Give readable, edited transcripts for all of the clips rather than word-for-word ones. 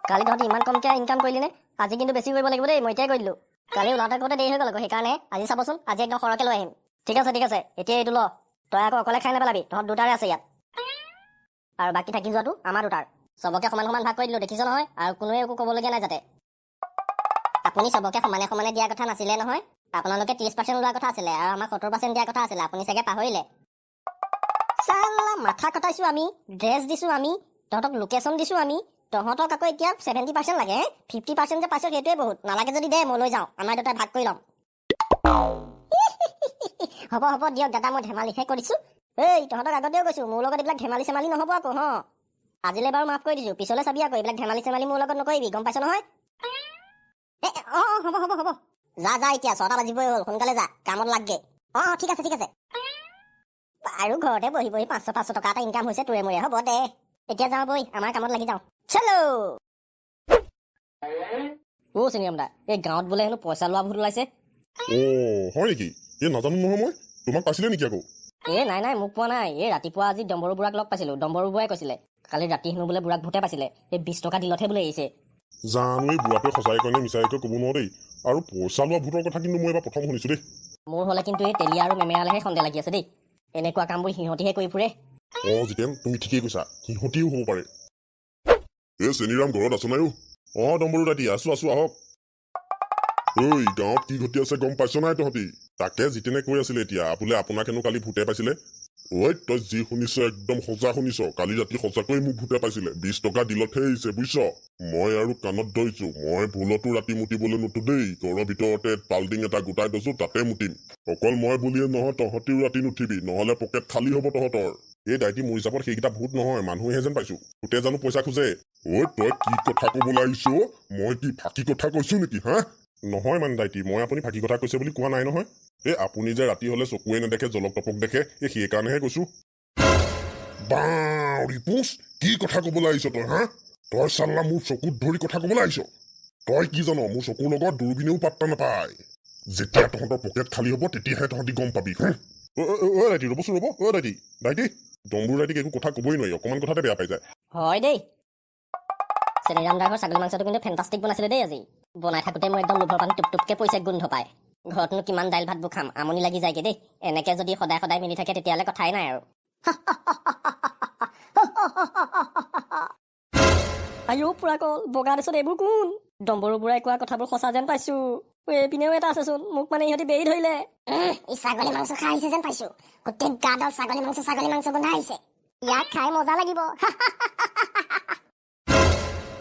কালি তহঁতি ইমান কমকৈ ইনকাম কৰিলি নে? আজি কিন্তু বেছি কৰিব লাগিব দেই, মই এতিয়াই কৈ দিলোঁ। কালি ওলাওঁতে কৰোঁতে দেৰি হৈ গ'ল আকৌ, সেইকাৰণে আজি চাবচোন, আজি একদম সৰহকৈ লৈ আহিম। ঠিক আছে, ঠিক আছে। এতিয়া এইটো ল, তই আকৌ অকলে খাই নেপেলাবি। তহঁত দুটাৰে আছে ইয়াত আৰু বাকী থাকি যোৱাটো আমাৰ দুটাৰ। চবকে সমান সমান ভাগ কৰি দিলোঁ, দেখিছ নহয়? আৰু কোনোৱে একো ক'বলগীয়া নাই যাতে। আপুনি চবকে সমানে সমানে দিয়া কথা নাছিলে নহয়। আপোনালোকে 30% লোৱাৰ কথা আছিলে আৰু আমাক 70% দিয়া কথা আছিলে। আপুনি চাগে পাহৰিলে। চালা, মাথা কটাইছো আমি, ড্ৰেছ দিছো আমি, তহঁতক লোকেশ্যন দিছো আমি, তহঁতক আকৌ এতিয়া 70% লাগে? 50% যে পাইছ, সেইটোৱে বহুত। নালাগে যদি দে, মই লৈ যাওঁ, আমাৰ দুটাই ভাগ কৰি ল'ম। হ'ব হ'ব, দিয়ক দাদা, মই ধেমালিহে কৰিছো। এই তহঁতক আগতেও কৈছো, মোৰ লগত এইবিলাক ধেমালি চেমালি নহ'ব আকৌ। হ, আজিলৈ বাৰু মাফ কৰি দিছো, পিছলৈ চাবি আকৌ, এইবিলাক ধেমালি চেমালি মোৰ লগত নকৰিবি, গম পাইছ নহয়? এ অঁ অঁ হ'ব হ'ব হ'ব। যা যা, এতিয়া 6টা বাজিবই হ'ল, সোনকালে যা, কামত লাগগে। অঁ অঁ ঠিক আছে, ঠিক আছে। আৰু ঘৰতে বহি বহি 500 500 টকা এটা ইনকাম হৈছে তোৰে মোৰে। হ'ব দে, এতিয়া যাওঁ বৈ, আমাৰ কামত লাগি যাওঁ। চলো। অ' চিনিয়ম দা, এই গাঁৱত বোলে হেনো পইচা লোৱা ভূত ওলাইছে। অ' হয় নেকি? এই নাজানো নহয় মই। তোমাক পাইছিলে নেকি আকৌ? এই নাই নাই, মোক পোৱা নাই। এই ৰাতিপুৱা আজি ডম্বৰু বুঢ়াক লগ পাইছিলো। ডম্বৰু বুঢ়াই কৈছিলে, কালি ৰাতি হেনো বোলে বুঢ়াক ভূতে পাইছিলে। এই 20 টকা দিলতহে বোলে এৰিছে। জানো, এই বুঢ়াটোৱে সঁচাই কয় নে মিছাই কয় ক'ব নোৱাৰো দেই। আৰু পইচা লোৱা ভূতৰ কথা কিন্তু মই এবাৰ প্ৰথম শুনিছো দেই। মোৰ হ'লে কিন্তু এই তেলীয়া আৰু মেমেৰালেহে সন্দেহ লাগি আছে দেই। এনেকুৱা কামবোৰ সিহঁতিহে কৰি ফুৰে। অ জিতেন, তুমি ঠিকেই কৈছা, সিহঁতিও হ'ব পাৰে। এ চেনিৰাম, ঘৰত আছ নাই? অ ডম্বৰু দাদি, আছো আছো, আহক। ঐ, গাঁৱত কি ঘটি আছে গম পাইছ নাই তহঁতি? তাকে জিতেনে কৈ আছিলে এতিয়া, বোলে আপোনাক হেনো কালি ভূতে পাইছিলে। ঐ, তই যি শুনিছ একদম সঁচা শুনিছ। কালি ৰাতি সঁচাকৈ মোক ভূতে পাইছিলে। 20 টকা দিলতহে আহিছে, বুজিছ? মই আৰু কাণত ধৰিছো, মই ভুলতো ৰাতি মুতিবলৈ নুঠো দেই। ঘৰৰ ভিতৰতে বাল্টিং এটা গোটাই থৈছো, তাতে মুতিম। অকল মই বুলিয়ে নহয়, তহঁতিও ৰাতি নুঠিবি, নহলে পকেট খালী হ'ব তহঁতৰ। এই দাইটি, মোৰ হিচাপত সেইকেইটা ভূত নহয়, মানুহেহে যেন পাইছো। ভূতে জানো পইচা খোজে? ঐ, তই কি কথা কবলৈ আহিছ? মই কি ফাঁকি কথা কৈছো নেকি হা? নহয় মানে দাইটি, মই আপুনি ফাঁকি কথা কৈছে বুলি কোৱা নাই নহয়। এই আপুনি যে ৰাতি হলে চকুৱে নেদেখে, জলক টপক দেখে, এই সেইকাৰণেহে কৈছো। বাউৰি পুচ, কি কথা কবলৈ আহিছ তই হা? তই চাল্লা মোৰ চকুত ধৰি কথা কবলৈ আহিছ? তই কি জান, মোৰ চকুৰ লগত দূৰবীনেও পাত্তা নাপায়। যেতিয়া তহঁতৰ পকেট খালী হ'ব, তেতিয়াহে তহঁতি গম পাবি। হুঁ। অ অ, অ দাইটি, ৰ'বচোন, ৰ'ব। অ দাইটি, দাইটি। ডম্বুৰ দাইটিক একো কথা ক'বই নোৱাৰি, অকণমান কথাতে বেয়া পাই যায়। হয় দেই। চেনিৰাম দাৰ ঘৰ ছাগলী মাংসটো কিন্তু ফেণ্টাষ্টিক বনাইছিলে দেই আজি। বনাই থাকোঁতে মোৰ একদম লোভৰ পানী টোপ টোপকে পৰিছে গোন্ধ পাই। ঘৰতনো কিমান দাইল ভাতবোৰ খাম, আমনি লাগি যায়গে দেই। এনেকে যদি সদায় সদায় মিলি থাকে, তেতিয়াহ'লে কথাই নাই আৰু। আইঅ পুৰা কল বগা দেচোন, এইবোৰ কোন? ডম্বৰু বুঢ়াই কোৱা কথাবোৰ সঁচা যেন পাইছো। এইপিনেও এটা আছেচোন। মোক মানে ইহঁতি বেৰি ধৰিলে। ই ছাগলী মাংস খাই আহিছে যেন পাইছো। গোটেই গাডাল ছাগলী মাংস ছাগলী মাংস গোন্ধাই আহিছে। ইয়াক খাই মজা লাগিব।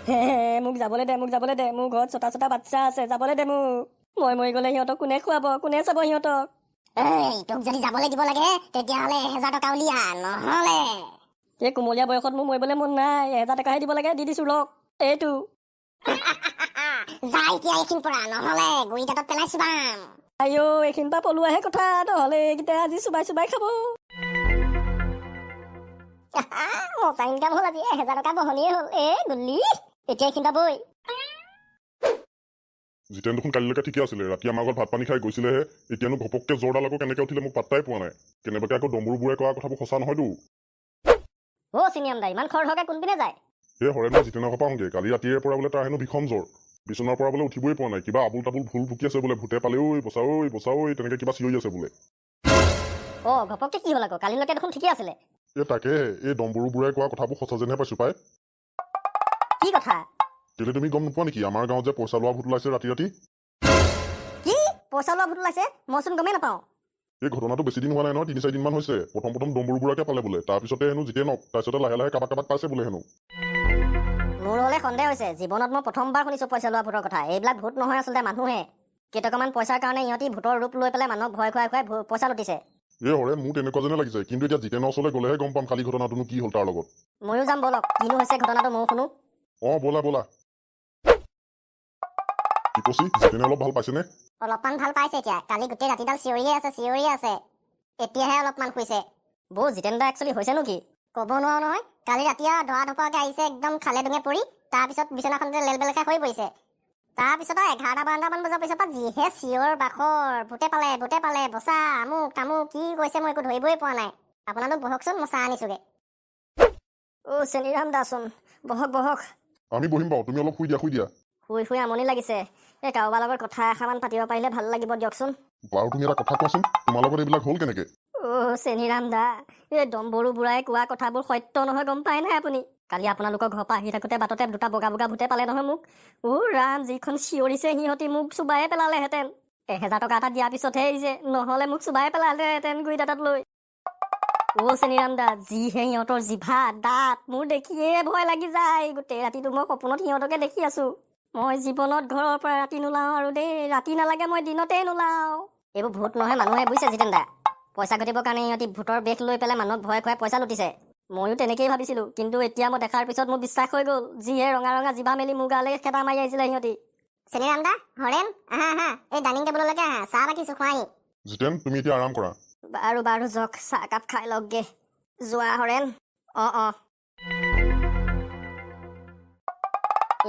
হে হে, মোক যাবলৈ দে, মোক যাবলৈ দে। মোৰ ঘৰত ছটা ছটা বাচ্চা আছে, যাবলৈ দে মোক। মই মৰি গ'লে সিহঁতক কোনে খুৱাব, কোনে চাব সিহঁতক? এই, তোক যদি যাবলৈ দিব লাগে, তেতিয়াহ'লে 1000 টকা উলিয়া, নহ'লে এই কুমলীয়া বয়সত মোৰ মৰিবলৈ মন নাই। 1000 টকাহে দিব লাগে, দি দিছো, লওক এইটো। যা এতিয়া এইখিনিৰ পৰা, নহ'লে গুৰি দাঁতত পেলাই চুবাম। আইঅ, এইখিনিৰ পৰা পলোৱাহে কথা, নহ'লে এইকেইটা আজি চুবাই চুবাই খাব। মজা ইনকাম হ'ল আজি, 1000 টকা বহনিয়ে হ'ল। এ গুলি, এতিয়া এইখিনিৰ পৰা বৈ। জিতেন দেখোন কালিলৈকে ঠিকে আছিলে, ৰাতি আমাৰ ঘৰত ভাত পানী খাই গৈছিলেহে। এতিয়ানো ঘপককে জ্বৰডাল আকৌ কেনেকে উঠিলে, মোক পাত্তাই পোৱা নাই। কেনেবাকে আকৌ ডম্বৰু বুঢ়াই কোৱা কথাবোৰ সঁচা নহয়তো। অ' চিনিয়ম দা, ইমান খৰধৰকে কোনপিনে যায়? এই হৰেণ, মই জিতেনৰ ঘৰৰ পৰা আহোঁগে। কালি ৰাতিৰে পৰা বোলে তাৰ হেনো ভীষণ জ্বৰ, বিচনাৰ পৰা বোলে উঠিবই পৰা নাই। কিবা আবুল তাবুল ভুল ভুকি আছে বোলে, ভূতে পালে ঐ, বচা ঐ, বচা ঐ, তেনেকে কিবা চিঞৰি আছে বোলে। অ' ঘপককে কি হ'ল আকৌ? কালিলৈকে দেখোন ঠিকে আছিলে। এই তাকেহে, এই ডম্বৰু বুঢ়াই কোৱা কথাবোৰ সঁচা যেনহে পাইছো পাই। কি কথা? কেলে, তুমি গম নোপোৱা নেকি, আমাৰ গাঁৱত যে পইচা লোৱা ভূত ওলাইছে ৰাতি ৰাতি? কি, পইচা লোৱা ভূত ওলাইছে? মইচোন গমেই নাপাওঁ। এই ঘটনাটো বেছি দিন হোৱা নাই নহয়, 3-4 দিনমান হৈছে। প্ৰথম প্ৰথম ডম্বৰু বুঢ়াকে পালে বোলে, তাৰপিছতে হেনো জিতেনক, তাৰপিছতে লাহে লাহে কাবাক কাবাক পাইছে বোলে হেনো। মোৰ হ'লে সন্দেহ হৈছে। জীৱনত মই প্ৰথমবাৰ শুনিছো পইচা লোৱা ভূতৰ কথা। এইবিলাক ভূত নহয়, আচলতে মানুহে কেইটকামান পইচাৰ কাৰণে ইহঁতি ভূতৰ ৰূপ লৈ পেলাই মানুহক ভয় খুৱাই খুৱাই পইচা লুটিছে। এই হৰেণ, মোৰ তেনেকুৱা যেনে লাগিছে। কিন্তু এতিয়া জিতেনৰ ওচৰলৈ গ'লেহে গম পাম কালি ঘটনাটোনো কি হ'ল তাৰ লগত। ময়ো যাম ব'লক, কিনো হৈছে ঘটনাটো ময়ো শুনো। অঁ, ব'লা ব'লা। টিপচি, জিতেনে অলপ ভাল পাইছেনে? অলপমান ভাল পাইছে এতিয়া। কালি গোটেই ৰাতিডাল চিঞৰিয়ে আছে, চিঞৰিয়ে আছে, এতিয়াহে অলপমান শুইছে। বৌ, জিতেন দা একচুৱেলি হৈছেনো কি? ক'ব নোৱাৰো নহয়। কালি ৰাতি আৰু ধৰা ধপাকে আহিছে, একদম খালে ডুঙে পৰি, তাৰপিছত বিচনাখনতে লেল বেল খাই হৈ পৰিছে। তাৰপিছত আৰু 11টা 12টামান বজাৰ পিছৰ পৰা যিহে চিঞৰ বাখৰ, ভূতে পালে, ভূতে পালে, বচা, আমুক তামুক, কি কৈছে মই একো ধৰিবই পৰা নাই। আপোনালোক বহকচোন, মই চাহ আনিছোগে। অ' চেনিৰাম দাচোন, বহক বহক। আমি বহিম বাৰু, তুমি অলপ শুই দিয়া, শুই দিয়া। শুই শুই আমনি লাগিছে। এই কাৰোবাৰ লগত কথা এষাৰমান পাতিব পাৰিলে ভাল লাগিব দিয়কচোন। বাৰু, তুমি এটা কথা কোৱাচোন, তোমাৰ লগত এইবিলাক হ'ল কেনেকে? অ' চেনিৰাম দা, এই ডম্বৰু বুঢ়াই কোৱা কথাবোৰ সত্য নহয়, গম পায় নাই আপুনি? কালি আপোনালোকৰ ঘৰৰ পৰা আহি থাকোঁতে বাটতে দুটা বগা বগা ভূতে পালে নহয় মোক। অ' ৰাম, যিখন চিঞৰিছে সিহঁতি, মোক চুবায়ে পেলালেহেঁতেন। 1000 টকা এটা দিয়াৰ পিছতহে এৰিছে, নহ'লে মোক চুবাই পেলালেহেঁতেন গুৰি দাঁতত লৈ। অ' চেনিৰাম দা, যিহে সিহঁতৰ জিভা দাঁত, মোৰ দেখিয়ে ভয় লাগি যায়। গোটেই ৰাতিটো মই সপোনত সিহঁতকে দেখি আছো। মই জীৱনত ঘৰৰ পৰা ৰাতি নোলাওঁ আৰু দেই। ৰাতি নালাগে, মই দিনতেই নোলাওঁ। এইবোৰ ভূত নহয়, মানুহে, বুজিছে জিতেন দা? পইচা ঘটিবৰ কাৰণে সিহঁতি ভূতৰ বেশ লৈ পেলাই মানুহক ভয় খুৱাই পইচা লুটিছে। ময়ো তেনেকেই ভাবিছিলো, কিন্তু এতিয়া মই দেখাৰ পিছত মোৰ বিশ্বাস হৈ গ'ল। যিহে ৰঙা ৰঙা জিভা মেলি মোৰ গালৈ খেদা মাৰি আহিছিলে সিহঁতি। চেনিৰাম দা, হৰেণ, আহা আহা, এই ডাইনিং টেবুললৈকে আহা। চাহ ৰাখিছো, খোৱাহি। জিতেন, তুমি এতিয়া আৰাম কৰা। বাৰু বাৰু, যাওক, চাহকাপ খাই লওকগে। যোৱা হৰেণ। অঁ অঁ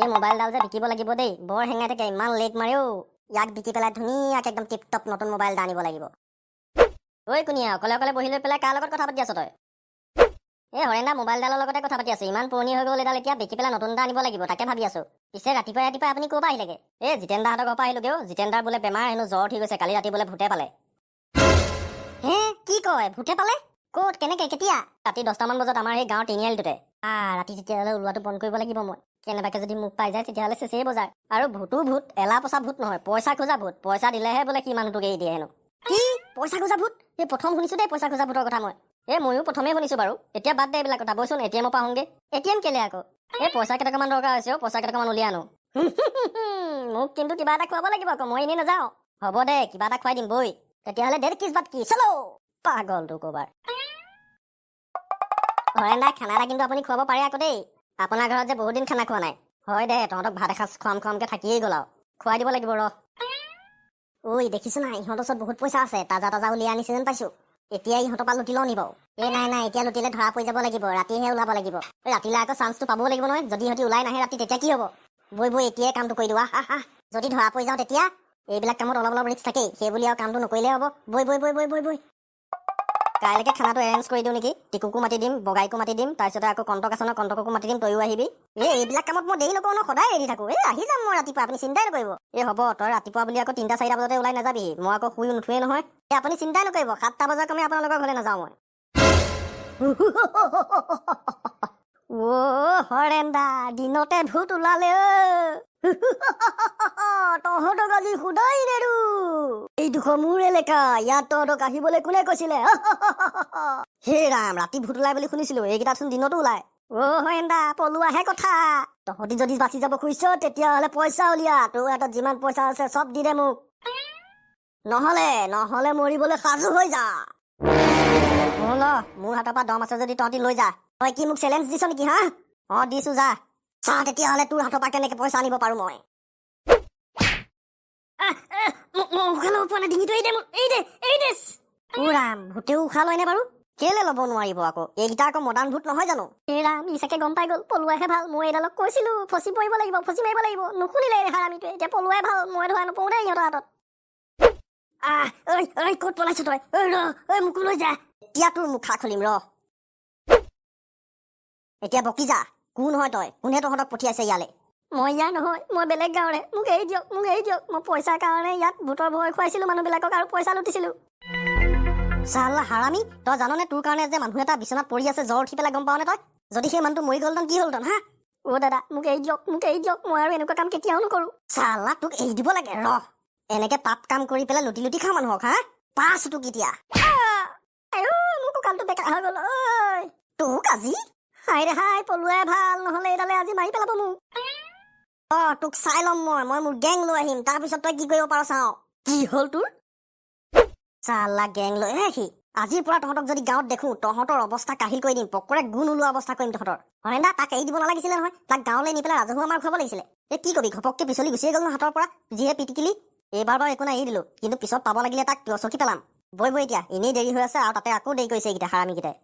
এই মোবাইলডাল যে বিকিব লাগিব দেই, বৰ হেঙাই থাকে, ইমান লেগ মাৰেও। ইয়াক বিকি পেলাই ধুনীয়াকৈ একদম টিপ টপ নতুন মোবাইল এটা আনিব লাগিব। ঐ কুনিয়া, অকলে অকলে বহি লৈ পেলাই কাৰ লগত কথা পাতি আছ তই? এই হৰেণ দা, মোবাইলডালৰ লগতে কথা পাতি আছো। ইমান পুৰণি হৈ গ'ল এডাল, এতিয়া বিকি পেলাই নতুন এটা আনিব লাগিব, তাকে ভাবি আছো। পিছে ৰাতিপুৱাই ৰাতিপুৱাই আপুনি ক'ৰ পৰা আহিলেগে? এই জিতেন দাহঁতৰ ঘৰৰ পৰা আহিলোগেও। জিতেন দাৰ বোলে বেমাৰ হেনো, জ্বৰ উঠি গৈছে, কালি ৰাতি বোলে ভূতে পালে। হে, কি কয়? ভূতে পালে? ক'ত, কেনেকে, কেতিয়া? ৰাতি 10টামান বজাত আমাৰ এই গাঁৱৰ তিনিআলিটোতে। ৰাতি তেতিয়াহ'লে ওলোৱাটো বন্ধ কৰিব লাগিব মই। কেনেবাকে যদি মোক পাই যায়, তেতিয়াহ'লে চেচেই বজাৰ। আৰু ভূতো ভূত এলা পচা ভূত নহয়, পইচা খোজা ভূত। পইচা দিলেহে বোলে সি মানুহটোক এৰি দিয়ে হেনো। কি, পইচা খোজা ভূত? এই প্ৰথম শুনিছো দেই পইচা খোজা ভূতৰ কথা মই। এই ময়ো প্ৰথমেই শুনিছো বাৰু। এতিয়া বাদ দে এইবিলাক কথা, বৈচোন, এটিএমৰ পৰা আহোঁগে। এটিএম কেলে আকৌ? এই পইচা কেইটকামান দৰকাৰ হৈছে অ', পইচা কেইটকামান উলিয়াই আনো। মোক কিন্তু কিবা এটা খুৱাব লাগিব আকৌ, মই এনেই নাযাওঁ। হ'ব দে, কিবা এটা খুৱাই দিম, বৈ। তেতিয়াহ'লে देर किस बात की, चलो। পাগলটো ক'বাৰ। হৰেণ দা, খানা এটা কিন্তু আপুনি খুৱাব পাৰে আকৌ দেই। আপোনাৰ ঘৰত যে বহুত দিন খানা খোৱা নাই। হয় দে, তহঁতক ভাত এসাঁজ খুৱাম খুৱামকে থাকিয়েই গ'ল আৰু। খুৱাই দিব লাগিব ৰ। ঐ, দেখিছ নাই, ইহঁতৰ ওচৰত বহুত পইচা আছে, তাজা তাজা উলিয়াই আনিছে যেন পাইছো। এতিয়া ইহঁতৰ পৰা লুটি লওঁ নি বাৰু? এই নাই নাই, এতিয়া লুটিলে ধৰা পৰি যাব লাগিব, ৰাতিহে ওলাব লাগিব। এই ৰাতিলৈ আকৌ চান্সটো পাবও লাগিব নহয়। যদি ইহঁতি ওলাই নাহে ৰাতি, তেতিয়া কি হ'ব? বৈ বৈ, এতিয়াই কামটো কৰি দিওঁ। আহ আহ আহ। যদি ধৰা পৰি যাওঁ তেতিয়া? এইবিলাক কামত অলপ অলপ ৰিস্ক থাকেই, সেই বুলি আৰু কামটো নকৰিলে হ'ব? বৈ বৈ বৈ বৈ বৈ বৈ। কাইলৈকে খানাটো এৰেঞ্জ কৰি দিওঁ নেকি? টিকুকো মাতি দিম, বগাইকো মাতি দিম, তাৰপিছতে আকৌ কণ্টক আছে ন, কণ্টককো মাতি দিম। তয়ো আহিবি। এই এইবিলাক কামত মই দেৰি নকৰোঁ ন, সদায় ৰেডি থাকোঁ। এই আহি যাম মই ৰাতিপুৱা, আপুনি চিন্তাই নকৰিব। এই হ'ব, তই ৰাতিপুৱা বুলি আকৌ 3টা 4টা বজাতে ওলাই নাযাবিহি। মই আকৌ শুই নুঠোৱেই নহয়। এই আপুনি চিন্তাই নকৰিব, 7টা বজাৰ কমে আপোনালোকৰ ঘৰলৈ নাযাওঁ মই। অ' হৰেণ দা, দিনতে ভূত ওলালে অ'। তহঁতক আজি সোধাই নেৰো। এইডোখৰ মোৰ এলেকা, ইয়াত তহঁতক আহিবলৈ কোনে কৈছিলে? হে ৰাম, ৰাতি ভূত ওলাই বুলি শুনিছিলো, এইকেইটাচোন দিনতো ওলাই। অ' হৰেণ দা, পলোৱাহে কথা। তহঁতি যদি বাচি যাব খুজিছ, তেতিয়াহ'লে পইচা উলিয়া। তোৰ হাতত যিমান পইচা আছে চব দি দে মোক, নহ'লে নহ'লে মৰিবলৈ সাজু হৈ যা। অ' ল, মোৰ হাতৰ পৰা দম আছে যদি তহঁতি লৈ যা। তই কি মোক চেলেঞ্জ দিছ নেকি হা? অ' দিছো, যা। চা তেতিয়াহ'লে তোৰ হাতৰ পৰা কেনেকে পইচা আনিব পাৰো মই। আহ, আহ, মই উশাহ ল'ব পৰা নাই, ডিঙিটো এৰি দে মোক, এৰি দে, এৰি দে। অ' ৰাম, ভূতেও উশাহ লয়নে বাৰু? কেলে ল'ব নোৱাৰিব আকৌ? এইকেইটা আকৌ মডাৰ্ণ ভূত নহয় জানো? এই ৰাম, ই চাগে গম পাই গ'ল। পলোৱাইহে ভাল। মই এইডালক কৈছিলো ফচি পৰিব লাগিব, ফচি মাৰিব লাগিব, নুশুনিলে এই হাৰামিটোৱে। এতিয়া পলোৱাই ভাল, মই ধৰা নপৰো দেই ইহঁতৰ হাতত। আহ, ঐ ঐ, ক'ত পলাইছ তই? ঐ ৰ, ঐ, মোকো লৈ যা। এতিয়া তোৰ মুখা খুলিম ৰ। এতিয়া বকি যা, কোন হয় তই? কোনে তহঁতক পঠিয়াইছে ইয়ালে? মই ইয়াৰ নহয়, মই বেলেগ গাঁৱৰে। মোক এৰি দিয়ক, মোক এৰি দিয়ক। মই পইচাৰ কাৰণে ইয়াত ভূতৰ ভয় খুৱাইছিলো মানুহবিলাকক আৰু পইচা লুটিছিলো। চালা হাৰামি, তই জাননে তোৰ কাৰণে যে মানুহ এটা বিচনাত পৰি আছে জ্বৰ উঠি পেলাই, গম পাৱনে তই? যদি সেই মানুহটো মৰি গ'লহেঁতেন, কি হ'লহেঁতেন হা? অ' দাদা, মোক এৰি দিয়ক, মোক এৰি দিয়ক। মই আৰু এনেকুৱা কাম কেতিয়াও নকৰো। চালা, তোক এৰি দিব লাগে ৰ। এনেকে পাপ কাম কৰি পেলাই লুটি লুটি খাওঁ মানুহক হা? পাছ তোক এতিয়া। আইঅ, মোৰ কঁকালটো বেকা হৈ গ'ল। ঐ, তোক আজি, হাই ৰে হাই, পলোৱাই ভাল, নহ'লে এইডালে আজি মাৰি পেলাব মোক। অ তোক চাই ল'ম মই। মই মোৰ গেং লৈ আহিম, তাৰপিছত তই কি কৰিব পাৰ চাওঁ। কি হ'ল তোৰ? চালা, গেং লৈ হে সি। আজিৰ পৰা তহঁতক যদি গাঁৱত দেখো, তহঁতৰ অৱস্থা কাহিল কৰি দিম। পকৰে গুণ ওলোৱা অৱস্থা কৰিম তহঁতৰ। হয় না, তাক এৰি দিব নালাগিছিলে নহয়। তাক গাঁৱলৈ নি পেলাই ৰাজহুৱা মাৰ খুৱাব লাগিছিলে। এই কি কবি, ঘপককে পিছলি গুচিয়ে গ'ল ন হাতৰ পৰা, যিহে পিটিকিলি। এইবাৰ বাৰু একো নাই, এৰি দিলো, কিন্তু পিছত পাব লাগিলে তাক গছকি পেলাম। বৈ বৈ, এতিয়া এনেই দেৰি হৈ আছে আৰু তাতে আকৌ দেৰি কৰিছে এইকেইটা হাৰামীকেইটাই।